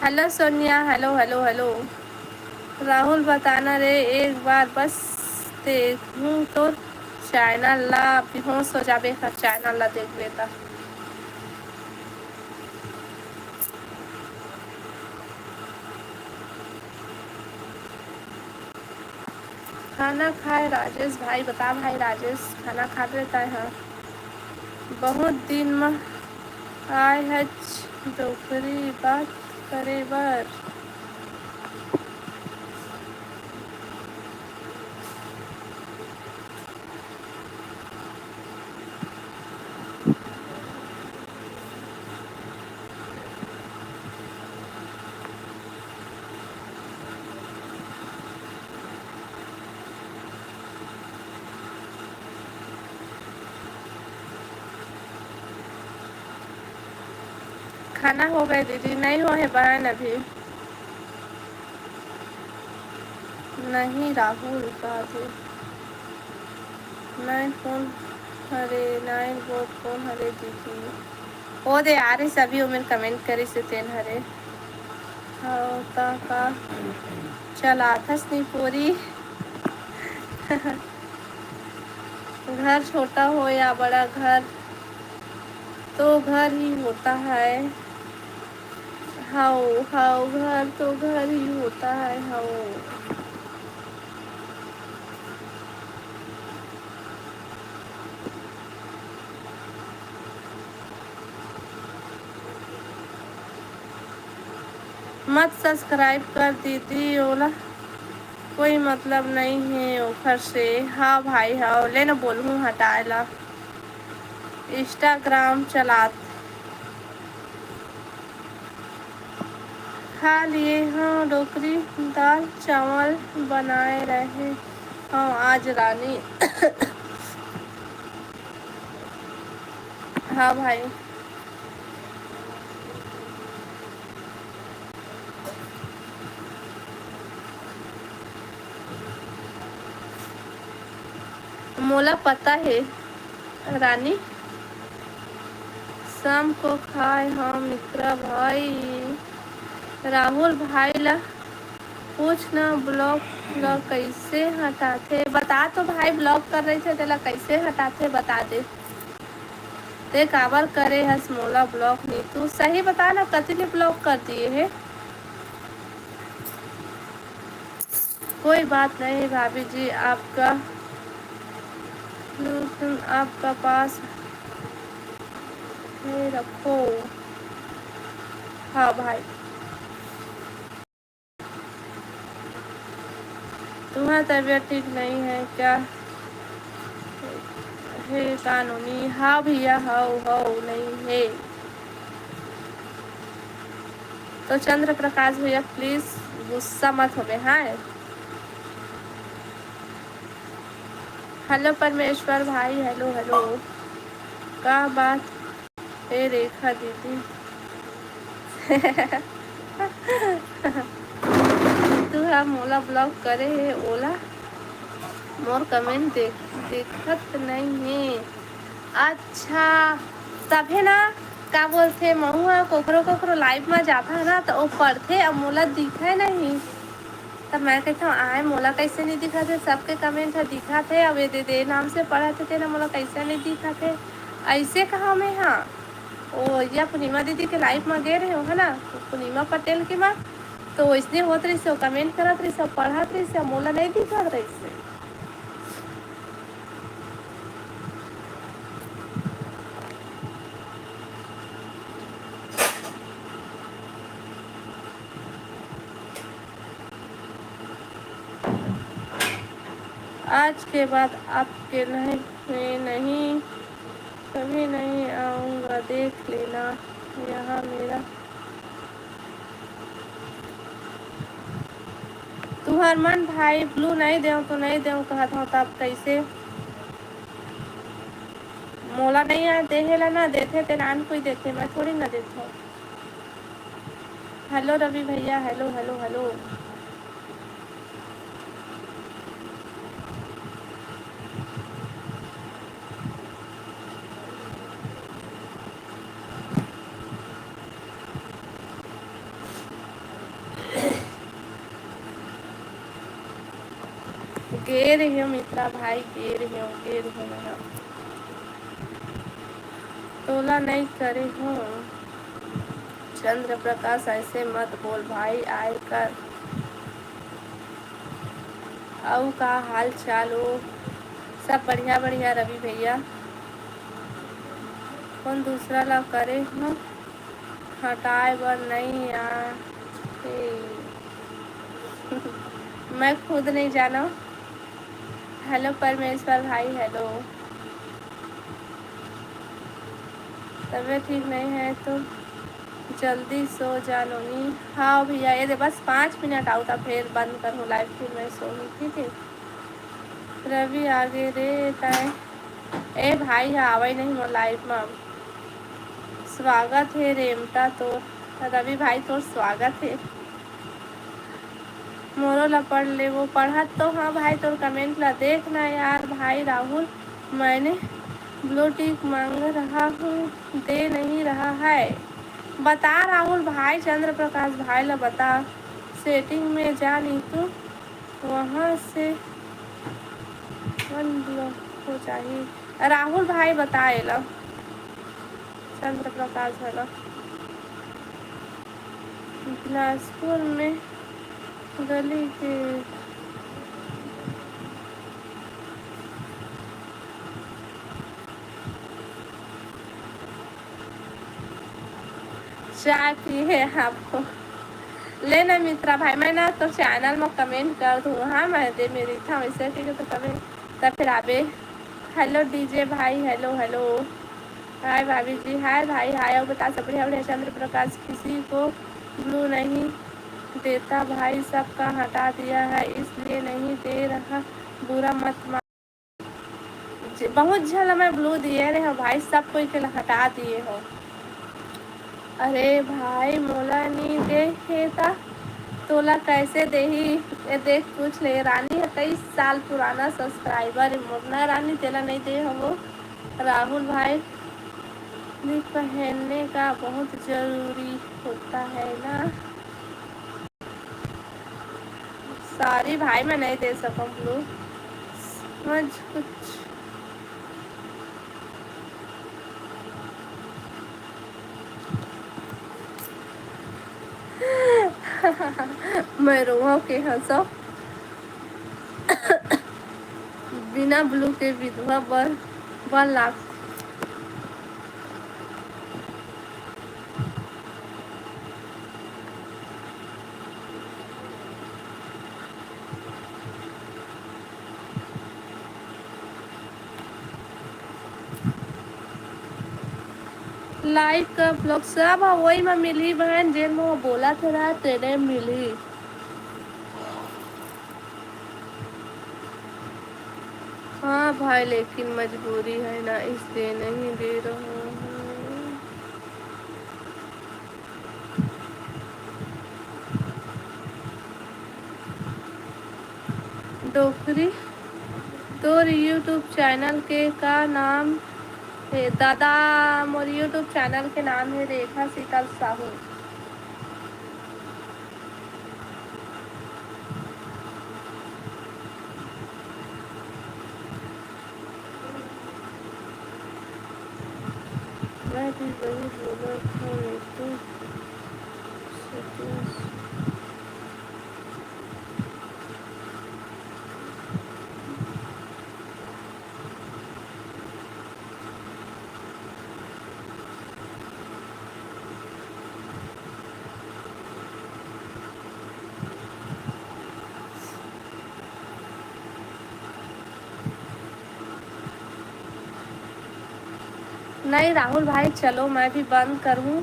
Hello Sonia, hello, hello, hello. Rahul, बताना रे, एक बार बस देखूं तो चैनल ला, बेहोश हो जाबे, हर चैनल ला देखबे त। खाना खाए राजेश भाई, बता भाई राजेश, खाना खा लेता है? बहुत दिन म आए हच डोकरी बात करे बर। खाना हो गए दीदी? नहीं हो है बहन अभी। नहीं राहुल, का दे? नाइन कौन हरे, नाइन वोट कौन हरे दीदी? ओ दे आ रही सभी उमेर कमेंट करी से तेन हरे। हाँ, ता का चलाथस नहीं पूरी। घर छोटा हो या बड़ा, घर तो घर ही होता है। हाओ, हाओ, घर तो घर ही होता है, हाओ। मत subscribe कर दीदी, ओला कोई मतलब नहीं है ओखर से। हाँ भाई, हाँ, ले ना बोलहूँ हटाए ला। Instagram चलात। खा लिए हाँ डोकरी, दाल चावल बनाए रहे हाँ आज रानी। हाँ भाई। मोला पता है रानी, शाम को खाए हम मित्रा भाई। राहुल भाई ला पूछ ना, block ला कैसे हटाथे? बता तो भाई, block कर रही थे, तेला कैसे हटाथे, बता दे। ते काबर करे हस मोला block? नी तू सही बता ना, कति ने block कर दिए हे? कोई बात नहीं भाभी जी, आपका, आपका पास है, रखो। हाँ भाई। तुम्हारा तबीयत ठीक नहीं है क्या? हे कानूनी, हाँ भैया, हव, हव, नहीं है। तो चंद्र प्रकाश भैया, please गुस्सा मत होबे, हाँ। Hello परमेश्वर भाई, hello, hello। का बात? ए रेखा दीदी, तू हा मोला block करे हे, ओला मोर comment देख, देखत नहीं हे। अच्छा, तभे ना, का बोलथे, महू हा कोखरो कोखरो live मा जाथा ना, त ओ पढ़थे, अब मोला दिखे नहीं। तब मैं कहता हूँ, "आय, मोला कैसे नहीं दिखत हे? सबके comment ह दिखत हे, अब ये दे, दे नाम से पढ़त हे, तेला मोला कैसे नहीं दिखत हे?" ऐसे कहा मैं, हाँ, ओ, या पूर्णिमा दीदी के live में गए रहे हो, है ना, तो पूर्णिमा पटेल के माँ, तो वैसने होत रहिस, comment करत रहिस, पढ़त रहिस, मोला नहीं दिखत रहिस। आज के बाद आपके नहीं, मैं नहीं, कभी नहीं आऊँगा, देख लेना यहाँ मेरा। तुहर मन भाई blue नहीं देव तो नहीं देव कहत हव, तब कैसे? मोला नहीं आ देहे ला ना देथे, तेन आन कोई देथे, मैं थोड़ी ना देथव। Hello रवि भैया, hello, hello, hello। गे रहियो मित्रा भाई, गे रहियो, गे रहियो मैं। तोला नहीं करे हूँ चंद्र प्रकाश, ऐसे मत बोल भाई, आए कर। अउ का हाल चाल ओ? सब बढ़िया, बढ़िया रवि भैया। कौन दूसरा ला करे हूँ, हटाए बर नहीं आ, ए। मैं खुद नहीं जानो। Hello परमेश्वर भाई, hello। तबीयत ठीक नहीं है तो जल्दी सो जानो नी। हाँ भैया, ये दे बस पाँच मिनट आऊ, तब फिर बंद करूँ live, फिर मैं सोऊँ, ठीक है? रवि आगे रे तय। ए भाई, हाँ, आवई नहीं मोर live में। स्वागत है रेमटा तोर, रवि भाई तोर स्वागत है। मोरो ला पढ़ ले, वो पढ़त तो हाँ भाई, तोर comment ला देखना यार भाई राहुल, मैंने blue tick मांग रहा हूँ, दे नहीं रहा है। बता राहुल भाई, चंद्र प्रकाश भाई ला बता, setting में जा नीतू, वहाँ से unblock हो जाही। राहुल भाई बता एला, चंद्र प्रकाश भाई ला। बिलासपुर में गली के चाय पिए आपको। ले ना मित्रा भाई, मैं ना तोर चैनल में कमेंट कर दूँ, हाँ, मैं दे मेरी था वैसे, ठीक है, तो कमेंट तब फिर आबे। हेलो डीजे भाई, हेलो, हेलो। हाय भाभी जी, हाय भाई, हाय। और बता, सब बढ़िया, बढ़िया। चंद्र प्रकाश किसी को ब्लू नहीं देता भाई, सबका हटा दिया है, इसलिए नहीं दे रहा, बुरा मत मान। जे-, बहुत झन ला मैं ब्लू दिए रहे हो भाई, सब कोई के ला हटा दिए हो। अरे भाई, मोला नी दे हे ता तोला कैसे देही? ए देख, पूछ ले, रानी है तेईस साल पुराना सब्सक्राइबर है मोर ना रानी, तेला नहीं दे हो वो। राहुल भाई, भी पहनने का बहुत जरूरी होता है ना। सॉरी भाई, मैं नहीं दे सकूँ ब्लू। समझ कुछ। मैं रोहव के हंसो। बिना ब्लू के विधवा बर, बर लाग। लाइव का ब्लॉग सब ह वही म मिलही बहन, जेन म बोलत रहा तेने मिलही। हाँ भाई, लेकिन मजबूरी है ना, इसलिए नहीं दे रहा हूँ। डोकरी, तोर YouTube चैनल के का नाम हे? दादा, मोर YouTube चैनल के नाम हे रेखा शीतल साहू। मैं भी वही बोला था, ये तो सेटिंग्स। नहीं राहुल भाई, चलो मैं भी बंद करूँ।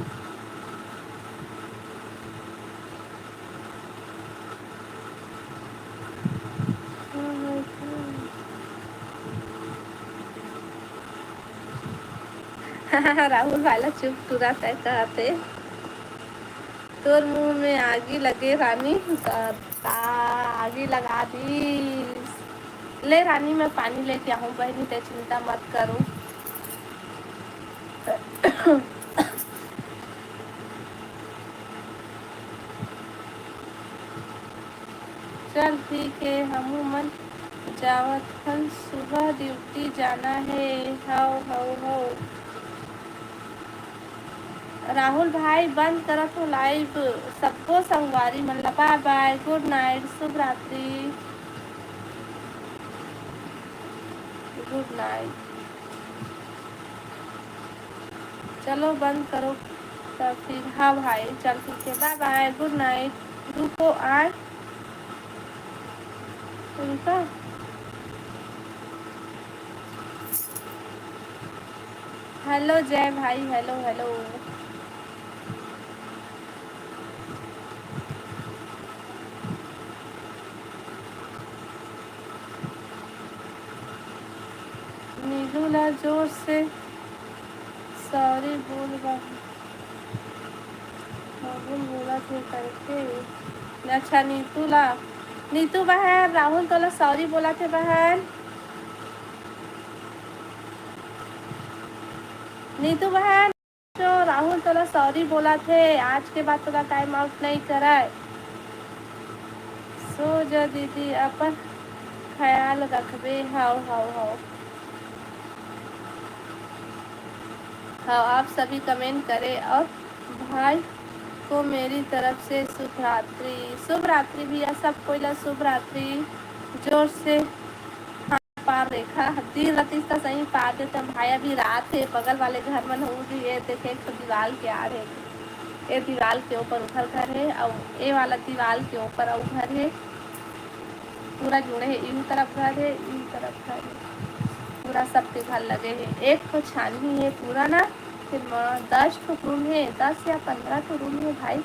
राहुल भाई ला चुप टुरा तय कहते। तोर मुंह में आगी लगे रानी, ता आगी लगा दीस। ले रानी, मैं पानी लेके आहूँ बहिनी, ते चिंता मत करो। चल ठीक है, हमू मन जावत हन, सुबह ड्यूटी जाना है। हव, हव, हव। राहुल भाई, बंद करत हो लाइव। सब्बो संगवारी मन ला बाय बाय, गुड नाइट, शुभ रात्रि, गुड नाइट। चलो बंद करो तब फिर। हाँ भाई, चल ठीक है, बाय बाय, गुड नाइट। रुको, आए उनका। हेलो जय भाई, हेलो, हेलो। नीलू ला जोर से सॉरी बोल बहन। राहुल बोला थे करके। अच्छा, नीतू ला, नीतू बहन, राहुल तोला सॉरी बोला थे बहन। नीतू बहन, तो राहुल तोला सॉरी बोला थे, आज के बाद तोला टाइम आउट नहीं करे। सो जा दीदी, अपन ख्याल रखबे। हाव, हाव, हाव। हाँ, आप सभी कमेंट करें और भाई को मेरी तरफ से शुभ रात्रि। शुभ रात्रि भैया, सब कोई ला शुभ रात्रि। जोर से हाँ, पार रेखा, दिन रतिस त सही पार देते भाई। अभी रात है, बगल वाले घर मन हो रही है, देखे एक ठो दीवाल के आड़ है। ये दीवाल के ऊपर उधर घर हे, अउ ये वाला दीवाल के ऊपर अउ घर हे। पूरा जुड़े हे, इहू तरफ घर हे, इहू तरफ घर हे, पूरा सबके घर लगे हे। एक ठो छानही हे पूरा ना, फिर म-, दस ठो रूम हे, दस या पंद्रह ठो रूम हे भाई।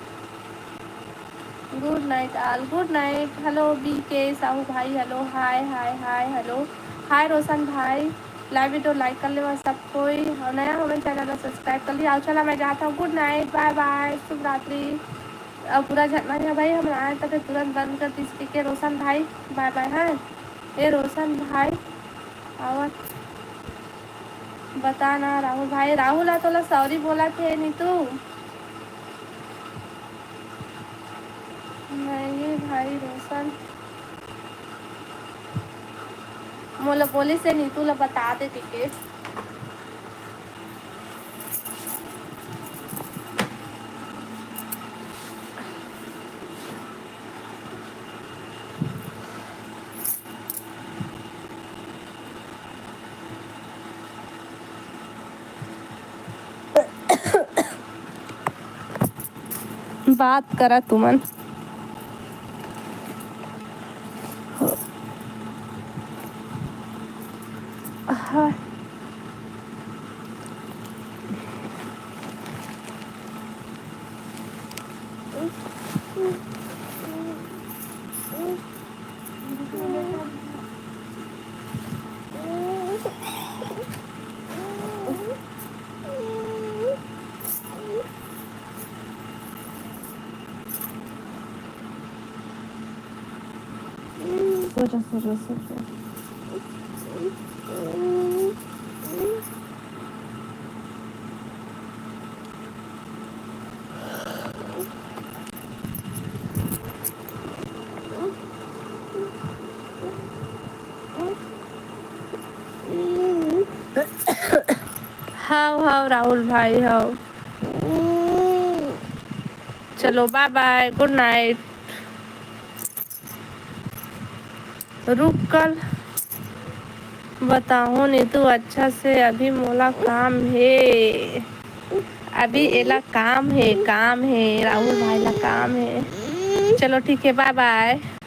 Good night all, good night। Hello B K Sahu भाई, hello, hi hi hi, hello, hi रोशन भाई। Live video like कर लेवा सब कोई, अउ नया हो चैनल ला subscribe कर लिया। अउ चला मैं जाता हूँ, good night, bye bye, शुभ रात्रि। अब पूरा झटना है भाई, हम आए तक तुरंत बंद कर दीस के रोशन भाई, bye bye। हाँ, ए रोशन भाई, आवा बता ना राहुल भाई, राहुल आ तोला sorry बोला थे नीतू। नहीं भाई रोशन, मोला बोलिस हे नीतू ला बता दे टिकट। बात करा तुमन। हाँ। हाव हाव राहुल भाई, हाव। चलो, bye bye, good night। रुक कर बताहूँ नीतू अच्छा से, अभी मोला काम हे, अभी एला काम हे, काम हे, राहुल भाई ला काम हे। चलो ठीक हे, bye bye।